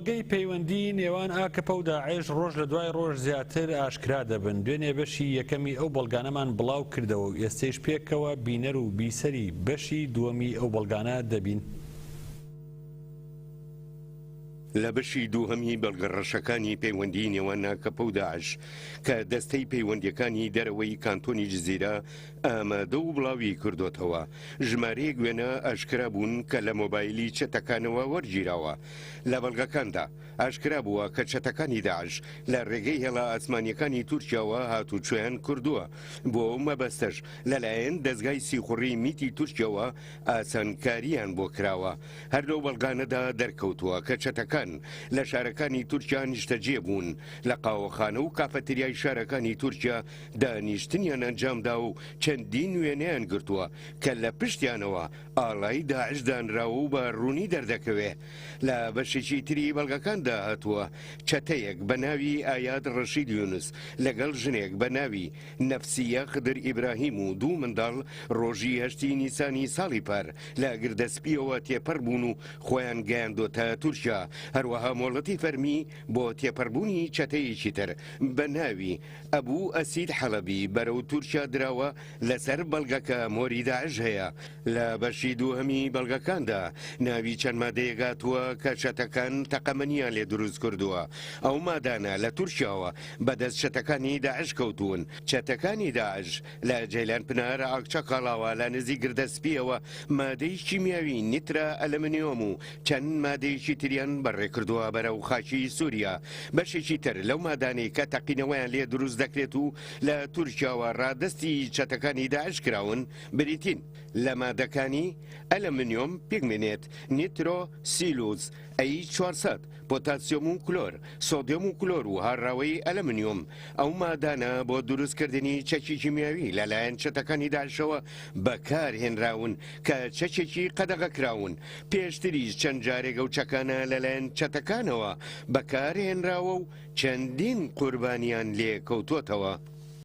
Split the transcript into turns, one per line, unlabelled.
بەڵگەی پەیوەندی نێوان ئاکەپە و داعش ڕۆژ لە دوای ڕۆژ زیاتر ئاشکرا دەبن. دوێنێ بەشی یەکەمی ئەو بەڵگانەمان بڵاو کردەوە و ئێستەیش پێکەوە بینەر و بیسەری بەشی دووەمی ئەو بەڵگانە دەبین.
لە بەشی دووهەمی بەڵگە ڕەشەکانی پەیوەندیی نێوان ئاکەپە و داعش کە دەستەی پەیوەندییەکانی دەرەوەی کانتۆنی جزیرە ئامادە و بڵاوی کردۆتەوە، ژمارەیەک وێنە ئاشکرا بوون کە لە مۆبایلی چەتەکانەوە وەرگیراوە. لە بەڵگەکاندا ئاشکرا بووە کە چەتەکانی داعش لە ڕێگەی هێڵە ئاسمانییەکانی تورکیاوە هاتوچۆیان کردووە، بۆ ئەو مەبەستەش لەلایەن دەزگای سیخوڕی میتی تورکیاوە ئاسانکارییان بۆ کراوە. هەر لەو بەڵگانەدا دەرکەوتووە کە چەتەکان لە شارەکانی تورکیا نیشتەجێ بوون، لە قاوەخانە و کافەتریای شارەکانی تورکیا دانیشتنیان ئەنجامدا و چەندین وێنەیان گرتووە کە لە پشتیانەوە ئاڵای داعش دانراوە و بە ڕوونی دەردەکەوێ. لە بەشێکی تری بەڵگەکاندا هاتووە، چەتەیەک بە ناوی ئایاد ڕەشید یونس لەگەڵ ژنێک بە ناوی نەفسیە خدر ئیبراهیم و دوو منداڵ ڕۆژی هەشتی نیسانی ساڵی پار لە گردەسپییەوە تێپەڕ بوون و خۆیان گەیاندۆتە تورکیا، هەروەها مۆڵەتی فەرمی بۆ تێپەڕبوونی چەتەیەکی تر بە ناوی ئەبو ئەسید حەڵەبی بەرەو تورکیا دراوە، لەسەر بەڵگەکە مۆری داعش هەیە. لە بەشی دووهەمی بەڵگەکاندا ناوی چەند مادەیەک هاتووە کە چەتەکان تەقەمەنیان لێ دروست کردووە، ئەو مادانە لە تورکیاوە بەدەست چەتەکانی داعش کەوتوون. چەتەکانی داعش لە جەیلان پنار ئاکچاکاڵاوە لە نزیک گردە سپییەوە مادەی کیمیاوی نیترا ئەلەمنیۆم و چەند مادەیەکی تریان بەڕێکردووە بەرەو خاکی سوریا. بەشێکی تر لەو مادانەی کە تەقینەوەیان لێ دروست دەکرێت و لە تورکیاوە ڕادەستی چەتەکانی داعش کراون بریتین لە مادەکانی، ئەلەمنیۆم پیگمنێت، نیترۆ سیلوز، ئەی 400، پۆتاسیۆم و کلۆر، سۆدیۆم و کلۆر و هاڕراوەی ئەلەمنیۆم. ئەو مادانە بۆ دروستکردنی چەکی کیمیاوی لەلایەن چەتەکانی داعشەوە بەکارهێنراون کە چەکێکی قەدەغەکراون، پێشتریش چەند جارێک ئەو چەکانە لەلایەن چەتەکانەوە بەکارهێنراوە و چەندین قوربانیان لێکەوتووەتەوە.